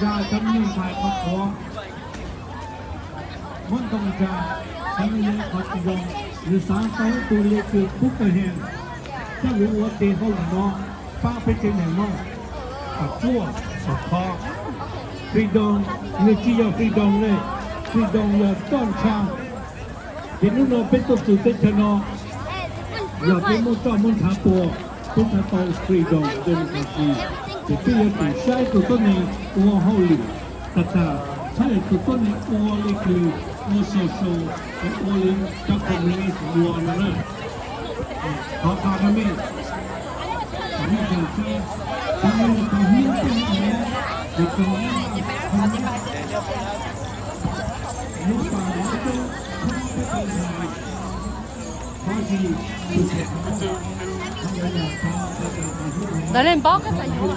Zaj cov neeg hais qhov qhuav, muab ntoo zaj, cov neeg hais qhov tsis zoo, nws xav tau ib tug lis kws pub kawg heev, coj lug ua tes hauj lwm no, pab peb tsev neeg Hmoob, pam tsuaj, pam khov. Freedom, nws tsis yog freedom ne, freedom yog coj ntsha. Ces hnub no peb tuaj txug teb chaws no, yog peb muab coj muab nrhav pua, peb nrhav tau freedom democracy, ces peb yuav tsum saib tug tuab neeg ua hauj lwm tag tag, saib tug tuab neeg ua li kws ua social, ua li cov communist ua no na. Qhov qha rau mej, mej tseem saib, tau hnub tej no, Ntawd leej npaub koj txawm yuav.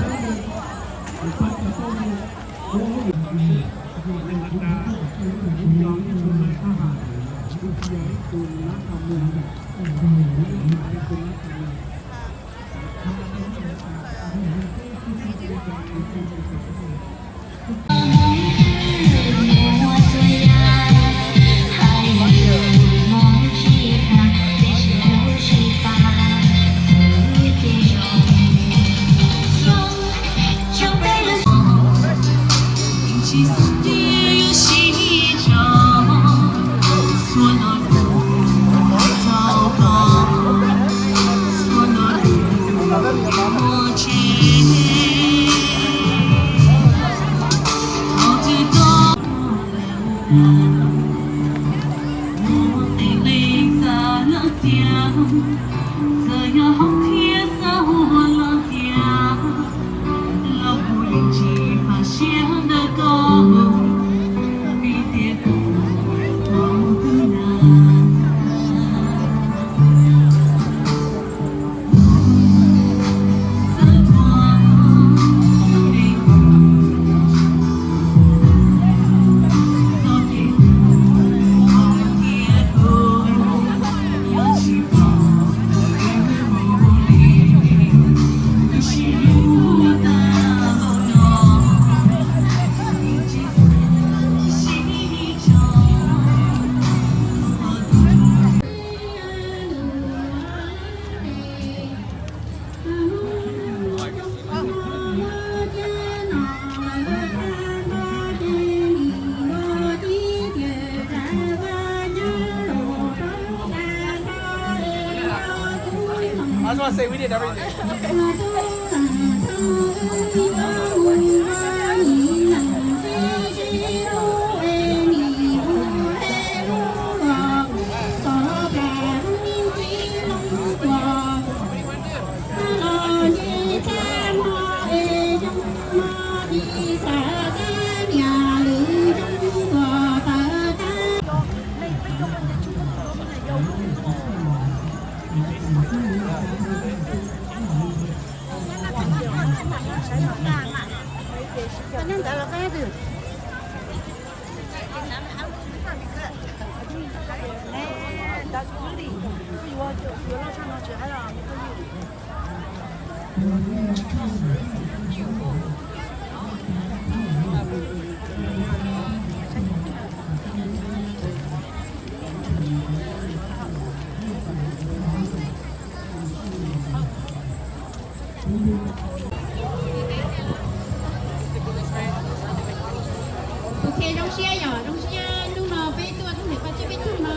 Ok, zoo siab yom, zoo siab hnub no peb tuaj txog ntawm qhov chaw peb tuaj no.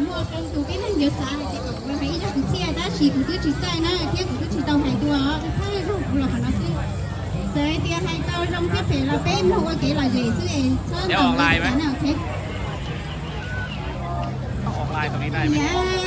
Muaj tus tib neeg yuav xav hais tias kom kuv los hais ib zaj kwv txhiaj tab sis kuv twb tsis xav na thiab kuv twb tsis tau hais dua, thawj zaug kuv los qhov no xwb. Txawm hais tias hais tau zoo thiab phem los peb mloog ua kev lom zem xwb es txhob ntaus kuv na, ok. Niam,